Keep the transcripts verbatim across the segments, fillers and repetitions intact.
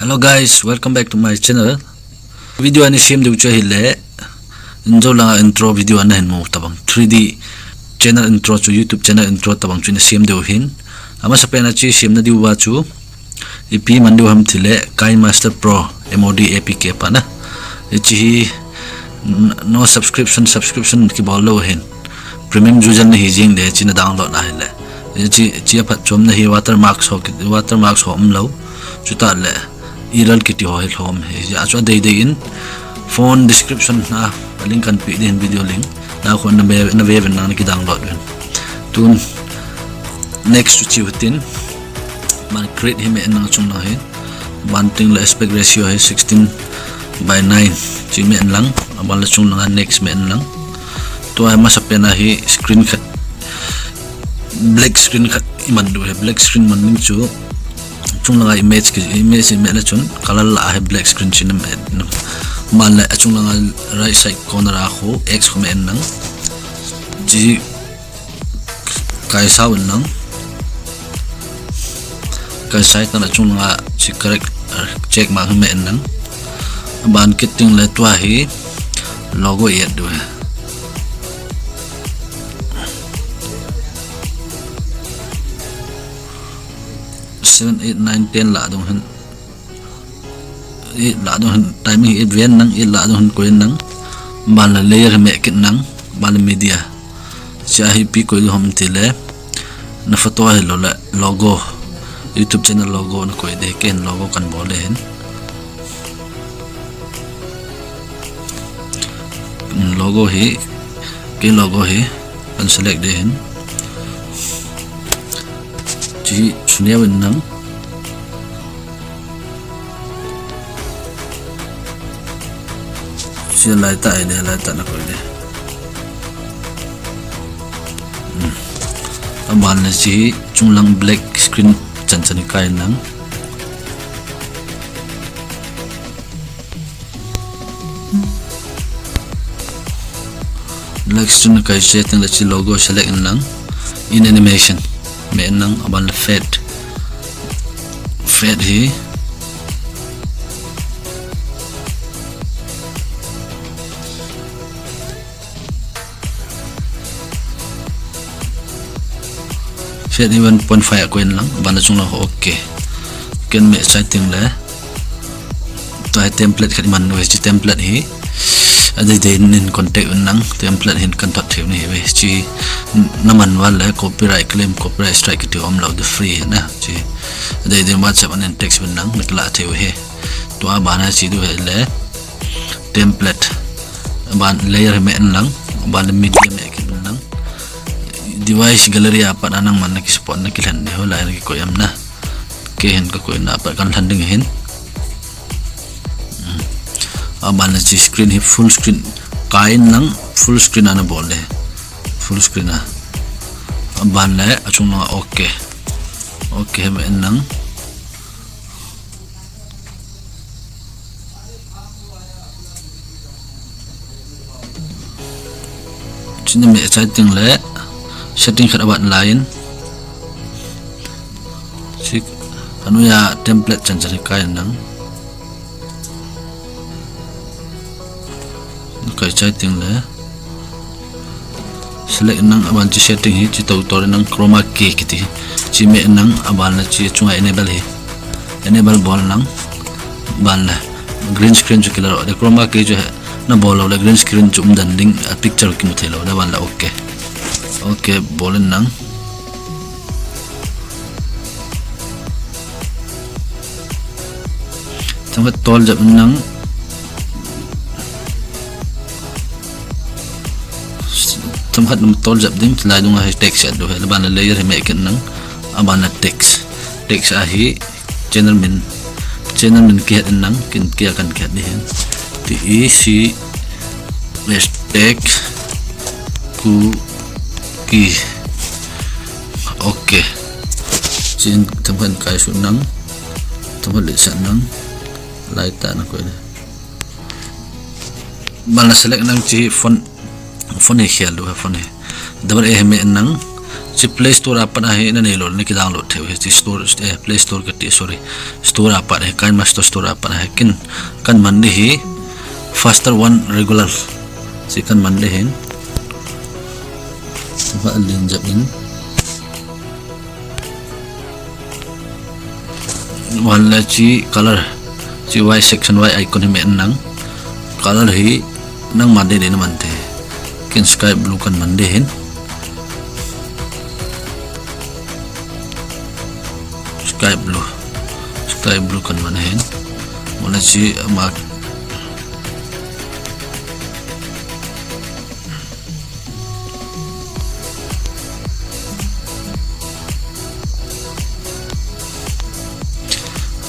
Hello guys, welcome back to my channel. Video ana sem diu chu ahile, injo langa intro video ana hin mu tabang, three D channel intro chu, YouTube channel intro tabang chu ana sem diu hin. Amasapen a chu semna diu va chu ipi man diu ham tile, KineMaster Pro M O D A P K pa na. Hiche hi n-, no subscription, subscription kibol lou hin. Premium user nahi jing le, hiche na download ahile. Hiche, hiche aphatchomna hi watermark ho, watermark ho umlou. Chutah le error kiti ho hi lhom hi. Hiche a chu adeidei in phone description a link kahin pe ding hin, video link. Na khu na ve, na ve uvin lang na kidownload uvin. Tun next chu hitin. Aban create hi me en lang, achung lang hi. Aban teng le aspect ratio hi sixteen by nine. Hiche me en lang. Aban le achung langa next me en lang. Tua hi amasapen a hi screen khat, black screen khat iman diu hi. Black screen man ding chu, chung langa image ki, image i me le chun color la a hi black screen chu na me en lang. Aban le achung langa right side corner a khu X khu me en lang. Hiche kaisau in lang. Kaisau teng le achung langa hiche correct, uh, check mark hi me en lang. Aban kit teng le tua hi logo i add diu hi. Seven, eight, nine, ten lah dung hin. Eight lah dung hin, timing eight ven lang, eight lah dung hin koi in lang. Aban le layer hi me kit in lang, aban le media. Hiche a hi ipi koi diu ham tile, na photo ahilou le logo, YouTube channel logo na koi ding, kei hin logo kahin bol ding hin. Hmm, logo hi, kei logo hi kahin select ding hin. Hiche hi chu neo in lang. Hiche lai tah a ding, lai tah a na koi ding. Hmm. Aban le hiche hi chung lang black screen chan chan hi kai in lang. Black screen kai chai teng le hiche logo select in lang. In animation me en lang, aban le fade. Fade hi fade hi one point five a koi in lang, aban le chung lang ho, okay. Kahin me chai teng le. Tua hi template khat iman diu hi, hiche template hi. Adeidei in contact uvin lang, template hin kahin thot thei u ahi ve. Hiche na man uva le copyright claim, copyright strike kiti umlou ding, free hi na. Hiche adeidei in WhatsApp a nahin text uvin lang, na kilah thei u ahi. Tua aban a hiche diu hi le template. Aban layer hi me en lang, aban le media me kit in lang. Device gallery a pat a nangman na kisupport na kilhen ding ho lai na kikoi am na. Kei hin kakoi na pat kahin lhen ding hin. Hmm. Aban le hiche screen hi full screen kai in lang, full screen a na bol ding. Full screen a. Aban le achung langa okay. Okay hi me en lang. Hiche na me chai teng le setting khat aban lai in. Hiche anoiya template chan chan hi kai in lang. Na kai chai teng le select in lang, aban hiche setting hi, hiche tou tou in lang, chroma key kiti. Hiche me in lang, aban le hiche chunga enable hi. Enable bol in lang, aban le green screen chu kila lou ding, chroma key chu hi na bol lou le green screen chu umden ding, a picture kimu thei lou ding, aban le okay. Okay bol in lang. Themkhat tol jep in lang. Themkhat tol jep ding, hilai dunga hi text add diu hi, aban le layer hi me kit in lang, aban le text. Text a hi channel min, channel min kihet in lang, kin kia kahin kihet ding hin. T E C hashtag Kuki. Okay. Hiche themkhat kaisuh in lang, themkhat letsah in lang, lai tah a na koi ding. Aban le select in lang, hiche font, font hi khel diu hi, font hi. Double A hi me in lang, Hiche Play Store a pat a hi nanei lou le nakidownload thei u ahi. Hiche store, eh, Play Store kati, sorry. Store a pat a hi, KineMaster Store a pat a hi. Ken kaman ding hi Faster One Regular. Hiche kaman ding ahin. Hiche alen jep in. Aban le hiche color, hiche white section, white icon hi me in lang. Color hi nangman deidei naman thei. Ken sky blue kaman ding ahin. Sky blue. Sky blue kaman ahin. Aban le hiche ama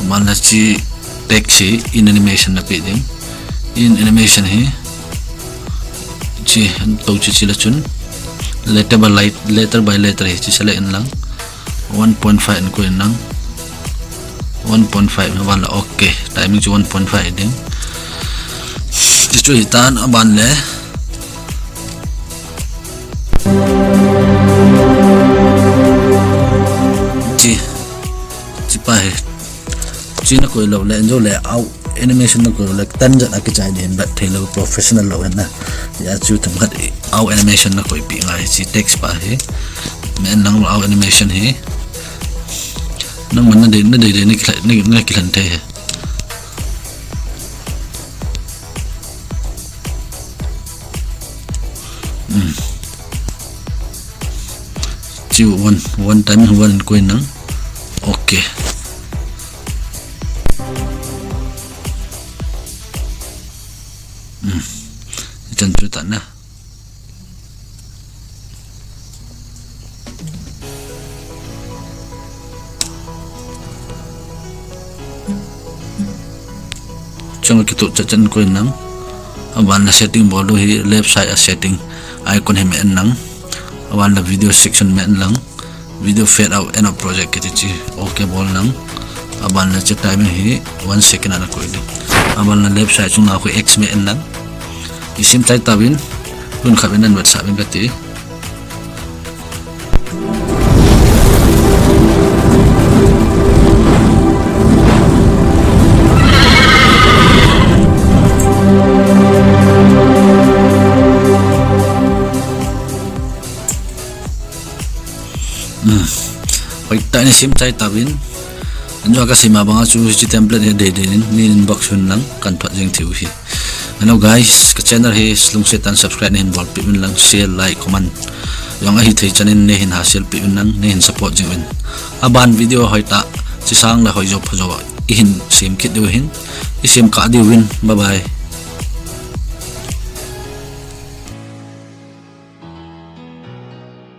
Aban le hiche text hi in animation napeh ding. In animation hi hiche, tou hiche, hiche le chun letter by light, letter by letter hi hiche select in lang. One point five in koi in lang. One point five aban le okay. Timing chu one point five ding. Hiche chu hitan, aban le hiche, hiche pa hi. Hiche nakoi lou le, anjo le out animation nakoi lou le, tan jat a kichai ding, but thei lou professional lou hen na. Hijeh chun themkhat out animation nakoipeh ngai, hiche text pa hi. Me in lang out animation hi. Nangman nadei, nadei, dei, nakilhen, na, nakilhen thei hi. Hmm. Hiche one, one time one koi in lang. Okay. Hmm. Hichan chu tan na. Chang kitoh chat chan koi in lang. Aban le setting bol ding hi left side a setting icon hi me in lang. Aban le video section me in lang. Video fade out, end of project kiti chu. Okay bol in lang. Aban le hiche timing hi one second a nakoi ding. Aban le left side chunga khu X me in lang. Isim chai tauvin, tun khat vin nan WhatsApp in kati. Hmm. Hoitah in isim chai tauvin. Anjo kasei ma banga chu hiche template hi deidei in nei inbox un lang, kahin thot jing thei u ahi. Hello guys, ka channel hi lungset tah in subscribe neihin bolpeh uvin lang, share, like, comment jong ahithei chan in neihin hahsel peh uvin lang, neihin support jing uvin. Aban video hoitah, chisang le hoijo phajo ihin sem kit diu ahin, isem kah diu vin. Bye bye.